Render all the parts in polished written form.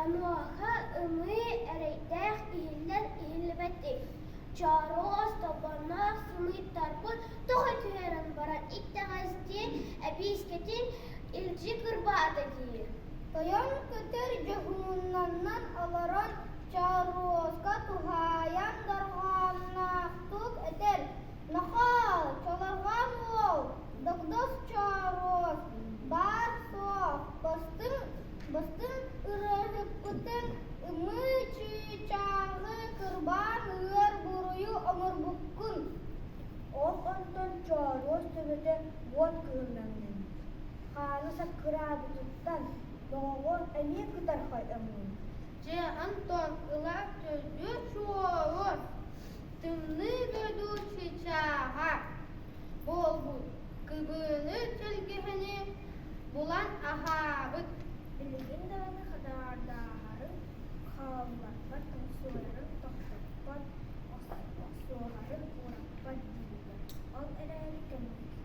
Онуоха ымыы эрэйдээх иһиллэр иһиллибэтик, чооруос толбонноох сымыыттарбын тоҕо түһэрэн баран итэҕэс диэн эбиискэтин илдьи кырбаата диир. Тойон көтөр дьоһуннанан олорон чооруоска туһаайан дорҕоонноохтук этэр: «Нохоо, чолорҕоон уол, догдос чооруос, баар-суох, бастыҥ Бастыҥ ырыаһыппытын ымыы чыычааҕы кырбаан ыар буруйу оҥорбуккун. Ол онтон Чооруос төбөтө уот кыһыллаҥнаммыт, хаана саккыраабытыттан Моҕоҕо эмиэ кытархай өҥнөммүт. Дьэ, Антон ыла төрдүө чуоруос, тымныы дойду чыычааҕа буолбут, кыбыыны тэлгэһэни булан аһаабыт. Билигин даҕаны хадаардааһарын хаалларбат, охсуһарын тохтоппот, охсуһарын уураппат дииллэр. Ол эрээри кэнники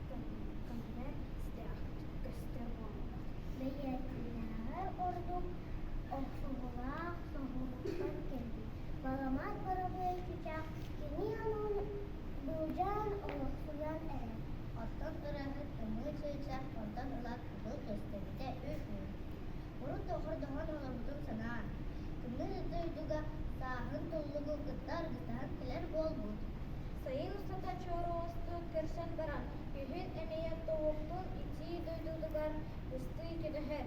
кэмҥэ ситээхтик көстөр буолла. Бэйэтинээҕэр ордук охсуһуулаах соһулуктан кэлбит баламат барабыай чычах кини онон былдьаан олохсуйан эрэр. Оттон ырыаһыт ымыы чыычаах онтон ыла кыһыл көстүбүтэ үһү. Урут доҕордоһон олорбутун санаан, тымныы дойдуга сааһын туллугу кытта аргыстаһан кэлэр буолбут. Сайын устата чооруостук көрсөн баран, күһүн эмиэ тобуктуун итии дойдутугар кыстыы көтөһөр.